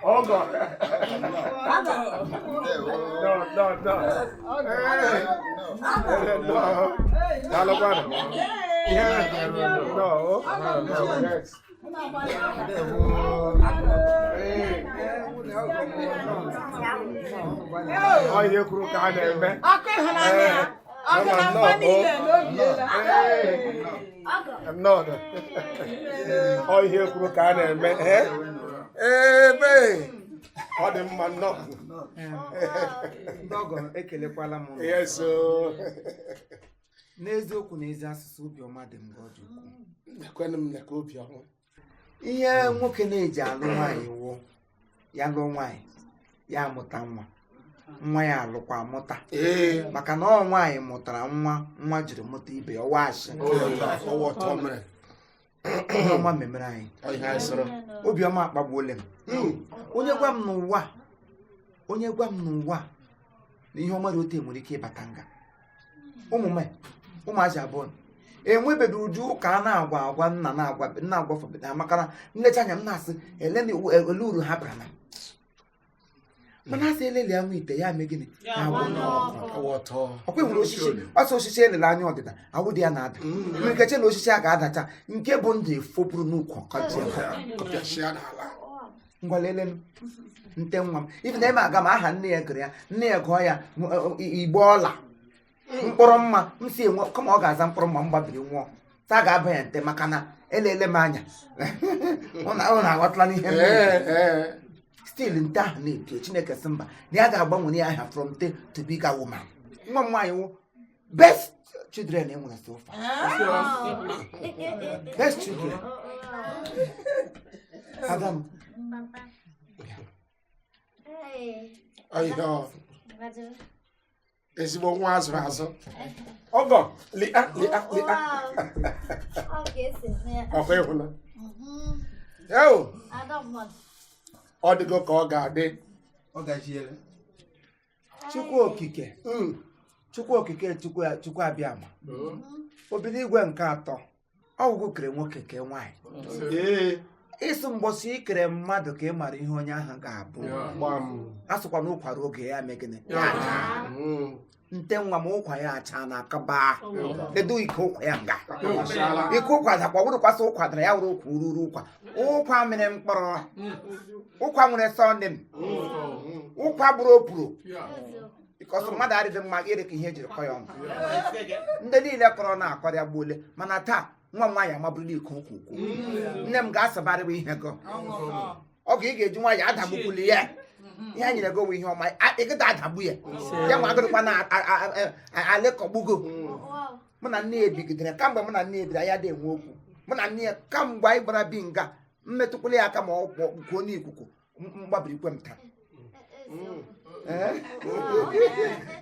Ọgọ. No, no, no. Ee. No. Daalụkwanụ. Ihe no. Yes. Ee. Ọ ihe kwuru ka a na-eme. Ọkụ ịhụnanya ya. Ọkụ na mgba niile n'obiela. Ee. Nnọọ. Ọ ihe kwuru ka a na-eme. Ee. Ebe ọ dị mma, nnọọ. Ndị ọgọ, ekelekwala m unu. Yes o. N'eziokwu na ezi asụsụ, obiọma dị m ọ dị ukwuu. Ekwenụ m na ka obiọma. Ihe nwoke na-eji alụ nwaanyị wụ ya lụọ nwaanyị, ya amụta nwa, nwa ya alụkwa amụta. Maka na ọ nwaanyị mụtara nwa, nwa jiri mụta ibe ya, ọwaashị. Ọwọ́ ọtọ mere. Ihe ọma memere anyị. Ọ ihe anyị sọrọ. Obiọma akpagbuole m. Onye gwa m n'ụwa, onye gwa m n'ụwa na ihe ọma dị otu nwere ike ịbata nga ụmụ m, ụmụazị abụọ enwebeghị ụdị ụka a na-agwa agwa nna na-agwa nna agwafọbeda ha, maka na nlecha anya m na-asị ele na ele uru ha bara na mana asị eleli anwụ ite ya mee gịnị ya agwụ n'ọkụ. Ọwọ́ ọtọ. Ọkwa nwere osisi, ọsọ osisi elele anya ọdịda awụ dị ya na-ada nwere ike che na osisi a ga-adacha, nke bụ ndụ efopụrụ n'ukwu ọkọchị. Kọpịashịa n'ala. Ngwa, lelenu nte nwa m ibi na eme aga m aha nne ya gụrụ ya, nne ya gụọ ya igbe ọla mkpụrụ mma m si enwe kama ọ ga-aza mkpụrụ mma m gbabiri nwụọ taa ga-aba ya nte, maka na elele m anya ụnụ aghọtala n'ihe m Ee na-ekwu. Ee. Still nte ahụ na-eto, Chineke sị mba, na ya ga-agbanwere ya aha from nte to bigger woman. Nwa m nwaanyị wụ best children e nwere so far, best children. Adam. Ọ ihe ọ ezigbo nwa azụrụ azụ. Ọgọ, lia lia lia. Ọkwa ịhụna eo, ọ dịgo ka ọ ga-adị. Ọ gajiela. Chukwu Okike, Chukwu Okike, Chukwu, Chukwu abịama, obido igwe nke atọ, ọgwụgwụ kere nwoke kee nwaanyị. Ịsụ mgbọsị ikere mmadụ ka ị mara ihe onye ahụ ga-abụ. Gbam. A sịkwa na ụkwara oge ya mee gịnị ya achaa. Nte nwa m, ụkwa ya achaa na akaba ledo ike ụkwa ya nga. Akawasịala. Ike ụkwa dakwa wụrụkwasị ụkwa dara ya wụrụ ụkwa ururu ụkwa, ụkwa mịrị mkpụrụ, ụkwa nwere surname, ụkwa gburu opuru, because mmadụ adịghị mma ire ka ihe ejiri kọ ya ọnụ. Ndị niile kọrọ na-akọrịa gbuole, mana taa nwa m nwaanyị amaburula iko ụkwụ ukwu. Nne m ga-asabarịwa ihe gị ọgụ ị ga-eji nwaanyị adagbukwuli ya. Ihe a nyere gị bụ ihe ọma, ị gịda adagbu ya, ya nwa agụrụkwa na alịkọgbugo. Mụ na nne ya ebigidere kamgbe mụ na nne ya biri, anya dị enwe okwu mụ na nne ya kamgbe anyị gbara bi nga mmetụkwala ya aka ma ọ kwuo n'ikuku mgbabiri ikwe m taa. Ee?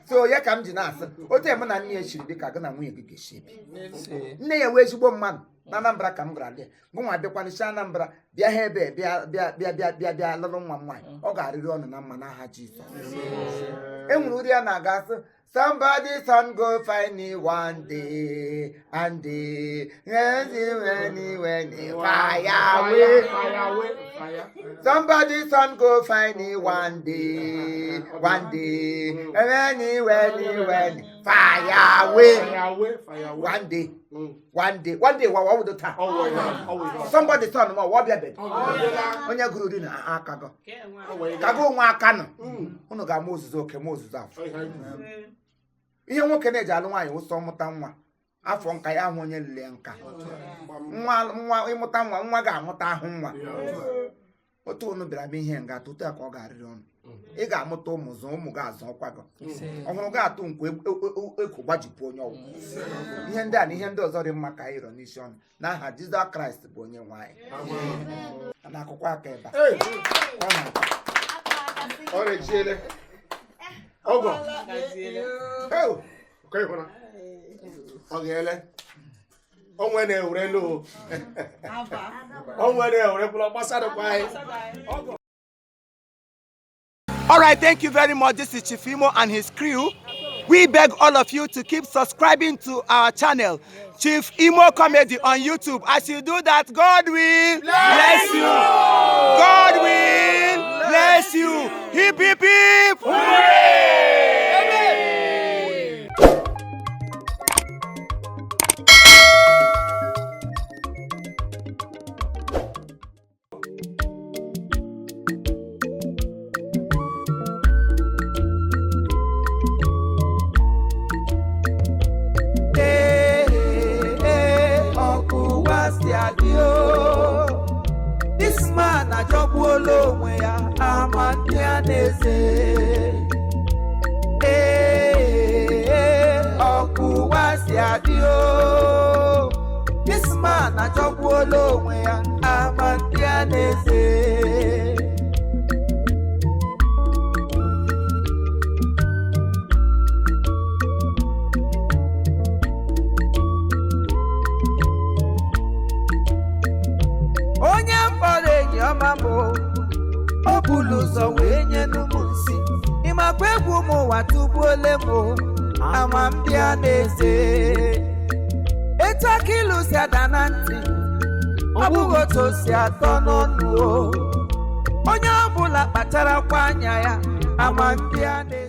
So ya ka m ji na-asị otu mụ na nne ya chiri dị ka gị na nwunye gị ga-esi ebi. Nne ya wee ezigbo mmadụ na Anambra ka m gara dị gụnwa bịakwanịsi Anambra bịa ha ebe bịa bịa bịa bịa bịa bịa lụrụ nwa m nwaanyị, ọ ga-arịrị ọnụ na mma n'aha Jizọs. E nwere uri ya na-aga sị, "Somebody son go find me one day and day when fire away." Fire away, fire. Somebody son go find me one day, one day, when fire away. Fire away, fire away. One day, one day, one day, wa wa wudo taa. Ọwọ́ ya, ọwọ́ ya. Somebody son ma ọ bịa bed. Ọwọ́ Onye gụrụ uri na aka gọ. ya. Ka gị onwe aka nọ. Unu ga-ama ozuzo oke ma ozuzo afọ. Ihe nwoke na-eji alụ nwaanyị wụsọ mụta nwa afọ nka ya ahụ onye lele nka nwa nwa ịmụta nwa, nwa ga-amụta ahụ nwa. Otu unu bịara mee ihe nga tutu ya ka ọ ga-arịrị ọnụ, ị ga-amụta ụmụ, zụọ ụmụ, ga-azụ ọkwa gị ọhụrụ ga-atụ nkwa ekwo gbajipụ onye ọgwụ. Ihe ndị a na ihe ndị ọzọ dị mma ka anyị rọ n'isi ọnụ n'aha Jizọs Kraịst bụ onye nwe anyị. Na akụkọ aka ebe a. Ọ na-akụ. Ọ na-ejiele. Ọgọ. Ew, ọkọ ịhụra. Ọ ga-ele. O nwere ewurelu o. O nwere ewurekwula gbasadịkwa anyị. Ọgọ. All right, thank you very much. This is Chief Imo and his crew. We beg all of you to keep subscribing to our channel, Chief Imo Comedy on YouTube. As you do that, God will bless you. God will onwe ya, ama ndị a na-eze. Ee, ọkụ ụwa si adị o. This man achọgbuola onwe ya, ama ndị a na-eze. Onye mkpọrọ enyi ọma m, o bulu ụzọ wee nye n'ụmụ nsị. Ịmakwa egwu ụmụ ụwa tụgbuole m o, ama m bịa n'eze. Etu aka ilu si ada na ntị, ọ bụghị otu o si atọ n'ọnụ o. Onye ọbụla kpacharakwa anya ya, ama m bịa n'eze.